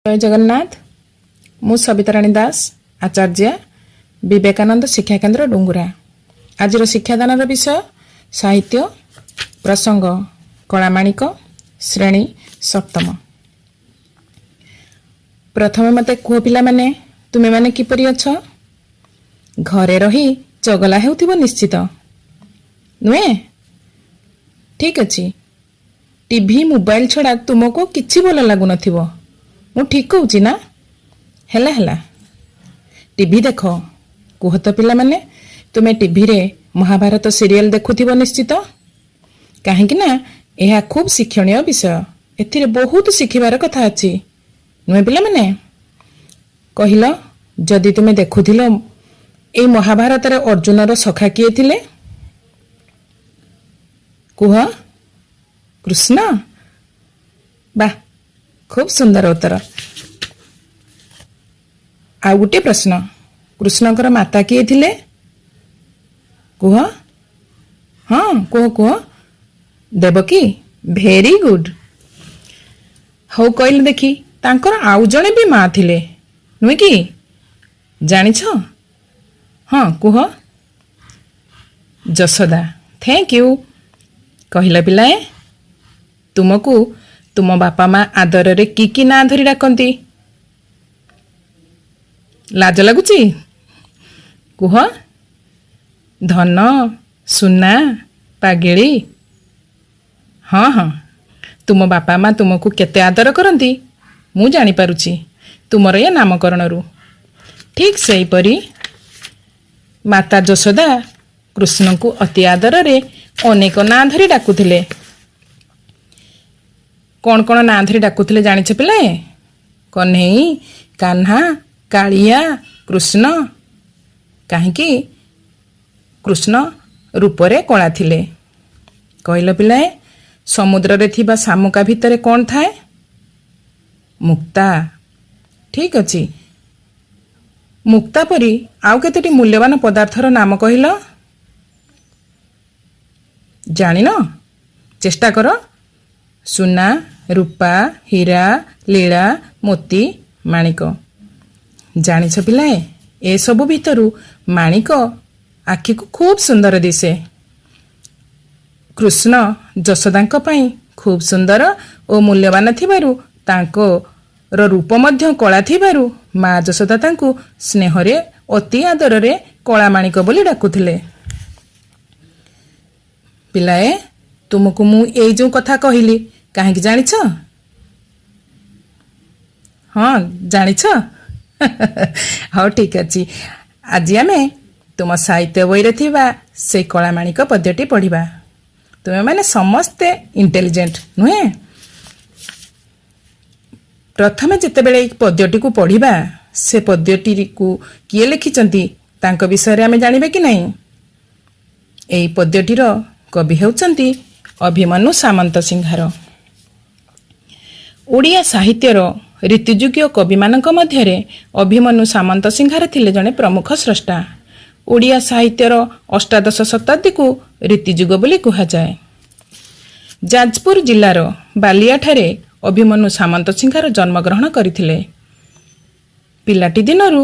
ଜୟ ଜଗନ୍ନାଥ। ମୁଁ ସବିତାରାଣୀ ଦାସ, ଆଚାର୍ଯ୍ୟା, ବିବେକାନନ୍ଦ ଶିକ୍ଷାକେନ୍ଦ୍ର, ଡୁଙ୍ଗୁରା। ଆଜିର ଶିକ୍ଷାଦାନର ବିଷୟ ସାହିତ୍ୟ, ପ୍ରସଙ୍ଗ କଳାମାଣିକ, ଶ୍ରେଣୀ ସପ୍ତମ। ପ୍ରଥମେ ମୋତେ କୁହ ପିଲାମାନେ, ତୁମେମାନେ କିପରି ଅଛ? ଘରେ ରହି ଚଗଲା ହେଉଥିବ ନିଶ୍ଚିତ, ନୁହେଁ? ଠିକ୍ ଅଛି। ଟିଭି, ମୋବାଇଲ ଛଡ଼ା ତୁମକୁ କିଛି ଭଲ ଲାଗୁନଥିବ। ମୁଁ ଠିକ୍ କହୁଛି ନା? ହେଲା ହେଲା, ଟିଭି ଦେଖ। କୁହ ତ ପିଲାମାନେ, ତୁମେ ଟିଭିରେ ମହାଭାରତ ସିରିଏଲ ଦେଖୁଥିବ ନିଶ୍ଚିତ। କାହିଁକି ନା ଏହା ଖୁବ୍ ଶିକ୍ଷଣୀୟ ବିଷୟ। ଏଥିରେ ବହୁତ ଶିଖିବାର କଥା ଅଛି, ନୁହେଁ ପିଲାମାନେ? କହିଲ, ଯଦି ତୁମେ ଦେଖୁଥିଲ, ଏଇ ମହାଭାରତରେ ଅର୍ଜୁନର ସଖା କିଏ ଥିଲେ? କୁହ। କୃଷ୍ଣ। ବାଃ, ଖୁବ୍ ସୁନ୍ଦର ଉତ୍ତର। ଆଉ ଗୋଟିଏ ପ୍ରଶ୍ନ, କୃଷ୍ଣଙ୍କର ମାତା କିଏ ଥିଲେ? କୁହ। ହଁ, କୁହ କୁହ। ଦେବକୀ। Very good. ହଉ, କହିଲେ ଦେଖି, ତାଙ୍କର ଆଉ ଜଣେ ବି ମା ଥିଲେ, ନୁହେଁ କି? ଜାଣିଛ? ହଁ, କୁହ। ଯଶୋଦା। Thank you. କହିଲ ପିଲାଏ, ତୁମକୁ ତୁମ ବାପା ମା ଆଦରରେ କି କି ନାଁ ଧରି ଡାକନ୍ତି? ଲାଜ ଲାଗୁଛି? କୁହ। ଧନ, ସୁନା, ପାଗେଳି। ହଁ, ତୁମ ବାପା ମା ତୁମକୁ କେତେ ଆଦର କରନ୍ତି, ମୁଁ ଜାଣିପାରୁଛି ତୁମର ଏ ନାମକରଣରୁ। ଠିକ୍ ସେହିପରି ମାତା ଯଶୋଦା କୃଷ୍ଣଙ୍କୁ ଅତି ଆଦରରେ ଅନେକ ନାଁ ଧରି ଡାକୁଥିଲେ। କ'ଣ କ'ଣ ନାଁ ଧରି ଡାକୁଥିଲେ ଜାଣିଛ ପିଲାଏ? କହ୍ନେଇ, କାହ୍ନା, କାଳିଆ, କୃଷ୍ଣ। କାହିଁକି? କୃଷ୍ଣ ରୂପରେ କଳା ଥିଲେ। କହିଲ ପିଲାଏ, ସମୁଦ୍ରରେ ଥିବା ଶାମୁକା ଭିତରେ କ'ଣ ଥାଏ? ମୁକ୍ତା। ଠିକ୍ ଅଛି। ମୁକ୍ତା ପରି ଆଉ କେତୋଟି ମୂଲ୍ୟବାନ ପଦାର୍ଥର ନାମ କହିଲ। ଜାଣିନ? ଚେଷ୍ଟା କର। ସୁନା, ରୂପା, ହୀରା, ଲୀଳା, ମୋତି, ମାଣିକ। ଜାଣିଛ ପିଲାଏ, ଏସବୁ ଭିତରୁ ମାଣିକ ଆଖିକୁ ଖୁବ୍ ସୁନ୍ଦର ଦିଶେ। କୃଷ୍ଣ ଯଶୋଦାଙ୍କ ପାଇଁ ଖୁବ୍ ସୁନ୍ଦର ଓ ମୂଲ୍ୟବାନ ଥିବାରୁ, ତାଙ୍କର ରୂପ ମଧ୍ୟ କଳା ଥିବାରୁ ମା ଯଶୋଦା ତାଙ୍କୁ ସ୍ନେହରେ ଅତି ଆଦରରେ କଳା ମାଣିକ ବୋଲି ଡାକୁଥିଲେ। ପିଲାଏ, ତୁମକୁ ମୁଁ ଏଇ ଯେଉଁ କଥା କହିଲି, କାହିଁକି ଜାଣିଛ? ହଁ, ଜାଣିଛ? ହଉ, ଠିକ୍ ଅଛି। ଆଜି ଆମେ ତୁମ ସାହିତ୍ୟ ବହିରେ ଥିବା ସେଇ କଳାମାଣିକ ପଦ୍ୟଟି ପଢ଼ିବା। ତୁମେମାନେ ସମସ୍ତେ ଇଣ୍ଟେଲିଜେଣ୍ଟ, ନୁହେଁ? ପ୍ରଥମେ ଯେତେବେଳେ ଏଇ ପଦ୍ୟଟିକୁ ପଢ଼ିବା, ସେ ପଦ୍ୟଟିକୁ କିଏ ଲେଖିଛନ୍ତି ତାଙ୍କ ବିଷୟରେ ଆମେ ଜାଣିବା କି ନାହିଁ? ଏଇ ପଦ୍ୟଟିର କବି ହେଉଛନ୍ତି ଅଭିମନ୍ୟୁ ସାମନ୍ତ ସିଂହାର। ଓଡ଼ିଆ ସାହିତ୍ୟର ରୀତିଯୁଗୀୟ କବିମାନଙ୍କ ମଧ୍ୟରେ ଅଭିମନ୍ୟୁ ସାମନ୍ତ ସିଂହାର ଥିଲେ ଜଣେ ପ୍ରମୁଖ ସ୍ରଷ୍ଟା। ଓଡ଼ିଆ ସାହିତ୍ୟର ଅଷ୍ଟାଦଶ ଶତାବ୍ଦୀକୁ ରୀତିଯୁଗ ବୋଲି କୁହାଯାଏ। ଯାଜପୁର ଜିଲ୍ଲାର ବାଲିଆଠାରେ ଅଭିମନ୍ୟୁ ସାମନ୍ତ ସିଂହାର ଜନ୍ମଗ୍ରହଣ କରିଥିଲେ। ପିଲାଟି ଦିନରୁ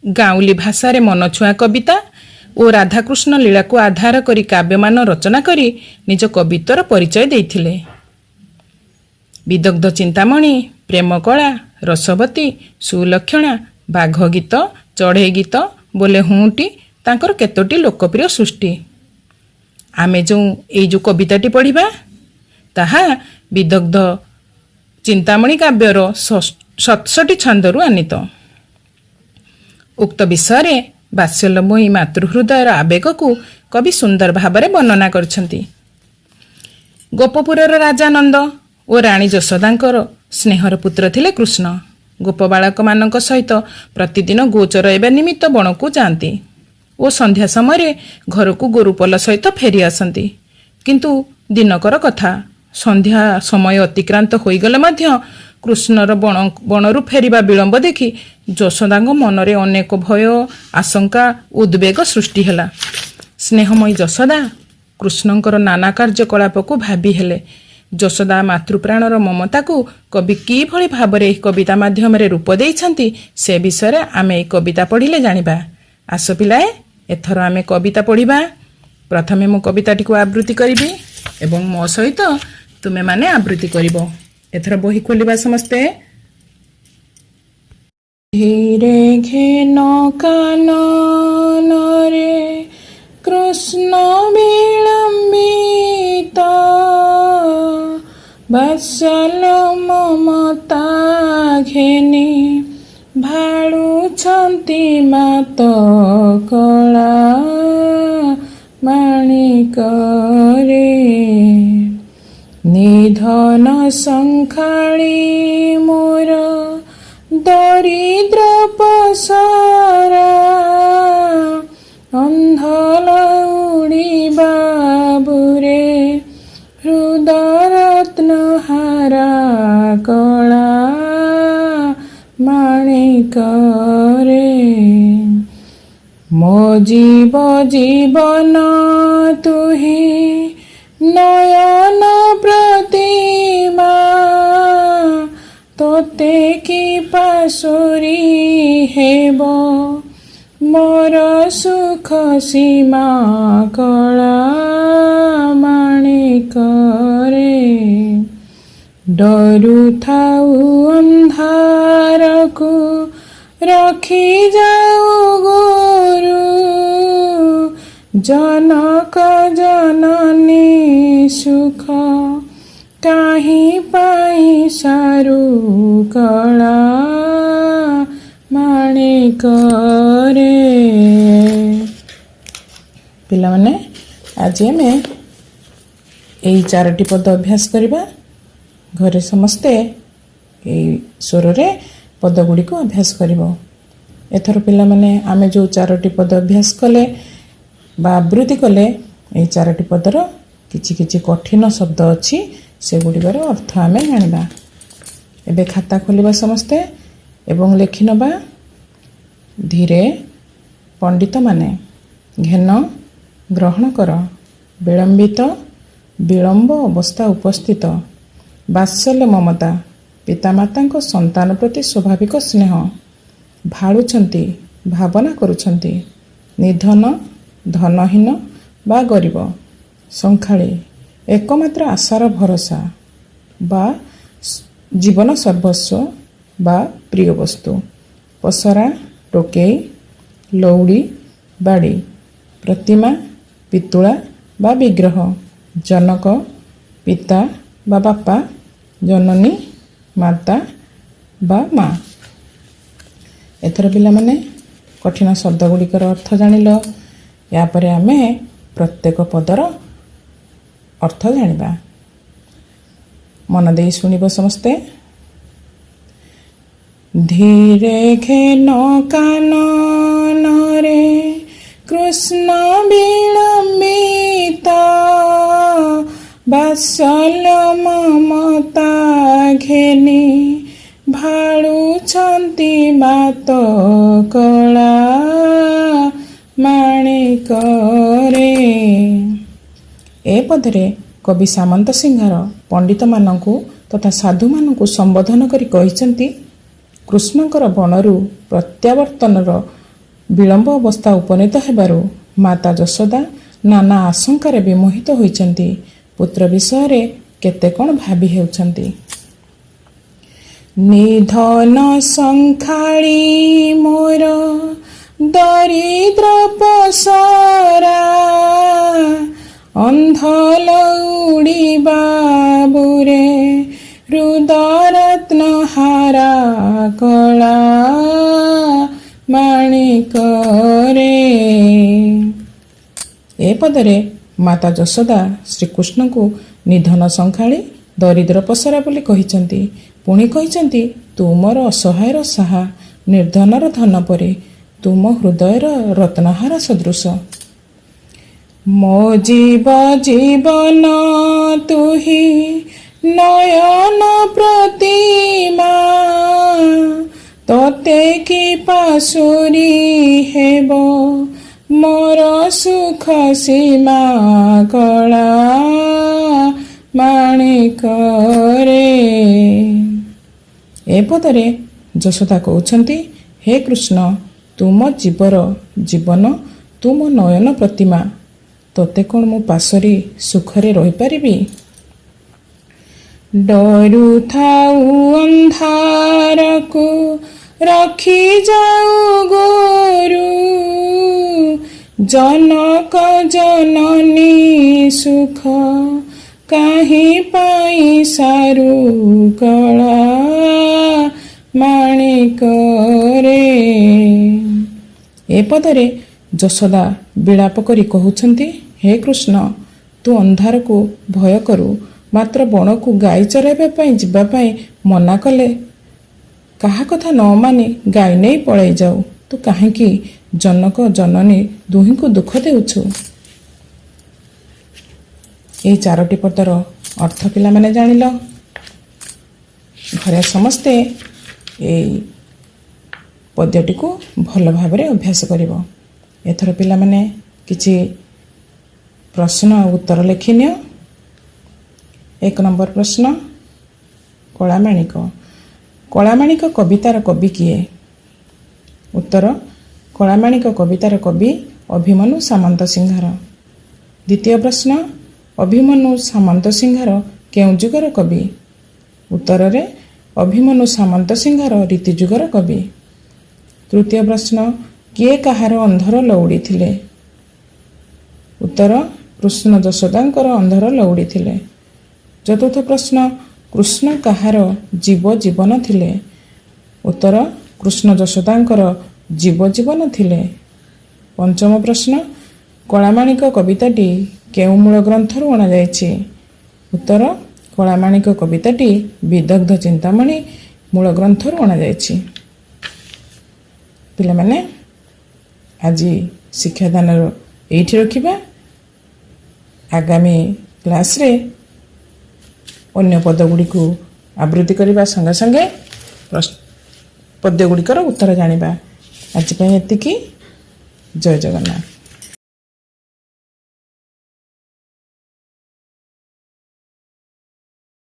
ଗାଉଁଲି ଭାଷାରେ ମନଛୁଆଁ କବିତା ଓ ରାଧାକୃଷ୍ଣ ଲୀଳାକୁ ଆଧାର କରି କାବ୍ୟମାନ ରଚନା କରି ନିଜ କବିତ୍ୱର ପରିଚୟ ଦେଇଥିଲେ। ବିଦଗ୍ଧ ଚିନ୍ତାମଣି, ପ୍ରେମକଳା, ରସବତୀ, ସୁଲକ୍ଷଣା, ବାଘ ଗୀତ, ଚଢ଼େଇ ଗୀତ, ବୋଲେ ହୁଁଟି ତାଙ୍କର କେତୋଟି ଲୋକପ୍ରିୟ ସୃଷ୍ଟି। ଆମେ ଯେଉଁ ଏଇ ଯେଉଁ କବିତାଟି ପଢ଼ିବା, ତାହା ବିଦଗ୍ଧ ଚିନ୍ତାମଣି କାବ୍ୟର 67 ଛାନ୍ଦରୁ ଆନୀତ। ଉକ୍ତ ବିଷୟରେ ବାତ୍ସଲ୍ୟମୟୀ ମାତୃହୃଦୟର ଆବେଗକୁ କବି ସୁନ୍ଦର ଭାବରେ ବର୍ଣ୍ଣନା କରିଛନ୍ତି। ଗୋପପୁରର ରାଜା ନନ୍ଦ ଓ ରାଣୀ ଯଶୋଦାଙ୍କର ସ୍ନେହର ପୁତ୍ର ଥିଲେ କୃଷ୍ଣ। ଗୋପ ବାଳକମାନଙ୍କ ସହିତ ପ୍ରତିଦିନ ଗୋଚରାଇବା ନିମିତ୍ତ ବଣକୁ ଯାଆନ୍ତି ଓ ସନ୍ଧ୍ୟା ସମୟରେ ଘରକୁ ଗୋରୁପଲ ସହିତ ଫେରି ଆସନ୍ତି। କିନ୍ତୁ ଦିନକର କଥା, ସନ୍ଧ୍ୟା ସମୟ ଅତିକ୍ରାନ୍ତ ହୋଇଗଲେ ମଧ୍ୟ କୃଷ୍ଣର ବଣରୁ ଫେରିବା ବିଳମ୍ବ ଦେଖି ଯଶୋଦାଙ୍କ ମନରେ ଅନେକ ଭୟ, ଆଶଙ୍କା, ଉଦ୍ବେଗ ସୃଷ୍ଟି ହେଲା। ସ୍ନେହମୟୀ ଯଶୋଦା କୃଷ୍ଣଙ୍କର ନାନା କାର୍ଯ୍ୟକଳାପକୁ ଭାବି ହେଲେ। ଯଶୋଦା ମାତୃପ୍ରାଣର ମମତାକୁ କବି କିଭଳି ଭାବରେ ଏହି କବିତା ମାଧ୍ୟମରେ ରୂପ ଦେଇଛନ୍ତି, ସେ ବିଷୟରେ ଆମେ ଏହି କବିତା ପଢ଼ିଲେ ଜାଣିବା। ଆସ ପିଲାଏ, ଏଥର ଆମେ କବିତା ପଢ଼ିବା। ପ୍ରଥମେ ମୁଁ କବିତାଟିକୁ ଆବୃତ୍ତି କରିବି ଏବଂ ମୋ ସହିତ ତୁମେମାନେ ଆବୃତ୍ତି କରିବ। ଏଥର ବହି ଖୋଲିବା ସମସ୍ତେ। ଧୀରେ ଘେନ କାନନରେ କୃଷ୍ଣ ବିଳମ୍ବିତ ବାତ୍ସଲ୍ୟ ମମତା ଘେନି ଭାଳୁଛନ୍ତି ମାତ କଳା ମାଣିକରେ। ନିଧନ ଶଙ୍ଖାଳି ମୋର ଦରିଦ୍ର ପସରା ଅନ୍ଧ ଲଉଡ଼ି ବାବୁରେ ହୃଦରତ୍ନ ହାରା କଳା ମାଣିକରେ। ମୋ ଜୀବ ଜୀବନ ତୁହି ନୟନ ପ୍ରତିମା ତୋତେ କି ପାଶୋରି ହେବ ମୋର ସୁଖ ସୀମା କଳା ମାଣିକରେ। ଡରୁଥାଉ ଅନ୍ଧାରକୁ ରଖିଯାଉ ଗୋରୁ ଜନକ ଜନନୀ ସୁଖ କାହିଁ ପାଇଁ ସାରୁ କଳା ମାଣିକରେ। ପିଲାମାନେ, ଆଜି ଆମେ ଏଇ ଚାରୋଟି ପଦ ଅଭ୍ୟାସ କରିବା। ଘରେ ସମସ୍ତେ ଏଇ ସ୍ୱରରେ ପଦଗୁଡ଼ିକୁ ଅଭ୍ୟାସ କରିବ। ଏଥର ପିଲାମାନେ, ଆମେ ଯେଉଁ ଚାରୋଟି ପଦ ଅଭ୍ୟାସ କଲେ ବା ଆବୃତ୍ତି କଲେ, ଏହି ଚାରୋଟି ପଦର କିଛି କିଛି କଠିନ ଶବ୍ଦ ଅଛି, ସେଗୁଡ଼ିକର ଅର୍ଥ ଆମେ ଜାଣିବା। ଏବେ ଖାତା ଖୋଲିବା ସମସ୍ତେ ଏବଂ ଲେଖିନେବା। ଧୀରେ ପଣ୍ଡିତମାନେ, ଘେନ ଗ୍ରହଣ କର, ବିଳମ୍ବିତ ବିଳମ୍ବ ଅବସ୍ଥା ଉପସ୍ଥିତ, ବାତ୍ସଲ୍ୟ ମମତା ପିତାମାତାଙ୍କ ସନ୍ତାନ ପ୍ରତି ସ୍ୱାଭାବିକ ସ୍ନେହ, ଭାଳୁଛନ୍ତି ଭାବନା କରୁଛନ୍ତି, ନିଧନ ଧନହୀନ ବା ଗରିବ, ଶଙ୍ଖାଳି ଏକମାତ୍ର ଆଶାର ଭରସା ବା ଜୀବନ ସର୍ବସ୍ୱ ବା ପ୍ରିୟ ବସ୍ତୁ, ପସରା ଟୋକେଇ, ଲଉଡ଼ି ବାଡ଼ି, ପ୍ରତିମା ପିତୁଳା ବା ବିଗ୍ରହ, ଜନକ ପିତା ବା ବାପା, ଜନନୀ ମାତା ବା ମା। ଏଥର ପିଲାମାନେ, କଠିନ ଶବ୍ଦ ଗୁଡ଼ିକର ଅର୍ଥ ଜାଣିଲ। ୟାପରେ ଆମେ ପ୍ରତ୍ୟେକ ପଦର ଅର୍ଥ ଜାଣିବା। ମନ ଦେଇ ଶୁଣିବ ସମସ୍ତେ। ଧୀରେ ଘେନ କାନନରେ କୃଷ୍ଣ ବିଳମ୍ବିତ ବାତ୍ସଲ୍ୟ ମମତା ଘେନି ଭାଳୁଛନ୍ତି ମାତ କଳା ମାଣିକରେ। ଏ ପଦରେ କବି ସାମନ୍ତ ସିଂହାର ପଣ୍ଡିତମାନଙ୍କୁ ତଥା ସାଧୁମାନଙ୍କୁ ସମ୍ବୋଧନ କରି କହିଛନ୍ତି, କୃଷ୍ଣଙ୍କର ବଣରୁ ପ୍ରତ୍ୟାବର୍ତ୍ତନର ବିଳମ୍ବ ଅବସ୍ଥା ଉପନୀତ ହେବାରୁ ମାତା ଯଶୋଦା ନାନା ଆଶଙ୍କାରେ ବିମୋହିତ ହୋଇଛନ୍ତି। ପୁତ୍ର ବିଷୟରେ କେତେ କ'ଣ ଭାବି ହେଉଛନ୍ତି। ନିଧନ ଶଙ୍ଖାଳି ମୋର ଦରିଦ୍ର ପସରା ଅନ୍ଧ ଲଉଡ଼ି ବାବୁରେ ହୃଦରତ୍ନ ହାରା କଳା ମାଣିକରେ। ଏ ପଦରେ ମାତା ଯଶୋଦା ଶ୍ରୀକୃଷ୍ଣଙ୍କୁ ନିଧନ ଶଙ୍ଖାଳି, ଦରିଦ୍ର ପସରା ବୋଲି କହିଛନ୍ତି। ପୁଣି କହିଛନ୍ତି, ତୁ ମୋର ଅସହାୟର ସାହା, ନିର୍ଦ୍ଧନର ଧନ ପରି, ତୁମ ହୃଦୟର ରତ୍ନହାର ସଦୃଶ। ମୋ ଜୀବ ଜୀବନ ତୁହି ନୟନ ପ୍ରତିମା ତୋତେ କି ପାଶୋରି ହେବ ମୋର ସୁଖ ସୀମା କଳା ମାଣିକରେ। ମାଣିକରେ। ଏ ପଦରେ ଯଶୋଦା କହୁଛନ୍ତି, ହେ କୃଷ୍ଣ, ତୁମ ଜୀବର ଜୀବନ, ତୁ ମୋ ନୟନ ପ୍ରତିମା। ତୋତେ କ'ଣ ମୁଁ ପାଶୋରି ସୁଖରେ ରହିପାରିବି? ଡରୁଥାଉ ଅନ୍ଧାରକୁ, ରଖି ଯାଉ ଗୋରୁ, ଜନକ ଜନନୀ ସୁଖ କାହିଁ ପାଇଁ ସାରୁ କଳା ମାଣିକରେ। ଏ ପଦରେ ଯଶୋଦା ବିଳାପ କରି କହୁଛନ୍ତି, ହେ କୃଷ୍ଣ, ତୁ ଅନ୍ଧାରକୁ ଭୟ କରୁ, ମାତ୍ର ବଣକୁ ଗାଈ ଚରାଇବା ପାଇଁ ଯିବା ପାଇଁ ମନା କଲେ କାହା କଥା ନ ମାନି ଗାଈ ନେଇ ପଳେଇ ଯାଉ। ତୁ କାହିଁକି ଜନକ ଜନନୀ ଦୁହିଁଙ୍କୁ ଦୁଃଖ ଦେଉଛୁ? ଏହି ଚାରୋଟି ପଦର ଅର୍ଥ ପିଲାମାନେ ଜାଣିଲ। ଘରେ ସମସ୍ତେ ଏଇ ପଦ୍ୟଟିକୁ ଭଲ ଭାବରେ ଅଭ୍ୟାସ କରିବ। ଏଥର ପିଲାମାନେ କିଛି ପ୍ରଶ୍ନ ଆଉ ଉତ୍ତର ଲେଖିନିଅ। 1 ନମ୍ବର ପ୍ରଶ୍ନ, କଳାମାଣିକ। କଳାମାଣିକ କବିତାର କବି କିଏ? ଉତ୍ତର, କଳାମାଣିକ କବିତାର କବି ଅଭିମନ୍ୟୁ ସାମନ୍ତସିଂହାର। ଦ୍ୱିତୀୟ ପ୍ରଶ୍ନ, ଅଭିମନ୍ୟୁ ସାମନ୍ତସିଂହାର କେଉଁ ଯୁଗର କବି? ଉତ୍ତରରେ, ଅଭିମନ୍ୟୁ ସାମନ୍ତସିଂହାର ରୀତିଯୁଗର କବି। ତୃତୀୟ ପ୍ରଶ୍ନ, କିଏ କାହାର ଅନ୍ଧର ଲଉଡ଼ି ଥିଲେ? ଉତ୍ତର, କୃଷ୍ଣ ଯଶୋଦାଙ୍କର ଅନ୍ଧର ଲଉଡ଼ି ଥିଲେ। ଚତୁର୍ଥ ପ୍ରଶ୍ନ, କୃଷ୍ଣ କାହାର ଜୀବ ଜୀବନ ଥିଲେ? ଉତ୍ତର, କୃଷ୍ଣ ଯଶୋଦାଙ୍କର ଜୀବ ଜୀବନ ଥିଲେ। ପଞ୍ଚମ ପ୍ରଶ୍ନ, କଳାମାଣିକ କବିତାଟି କେଉଁ ମୂଳ ଗ୍ରନ୍ଥରୁ ଅଣାଯାଇଛି? ଉତ୍ତର, କଳାମାଣିକ କବିତାଟି ବିଦଗ୍ଧ ଚିନ୍ତାମଣି ମୂଳ ଗ୍ରନ୍ଥରୁ ଅଣାଯାଇଛି। ପିଲାମାନେ, ଆଜି ଶିକ୍ଷାଦାନର ଏଇଠି ରଖିବା। ଆଗାମୀ କ୍ଲାସ୍ରେ ଅନ୍ୟ ପଦଗୁଡ଼ିକୁ ଆବୃତ୍ତି କରିବା ସଙ୍ଗେ ସଙ୍ଗେ ପଦ୍ୟଗୁଡ଼ିକର ଉତ୍ତର ଜାଣିବା। ଆଜି ପାଇଁ ଏତିକି। ଜୟ ଜଗନ୍ନାଥ।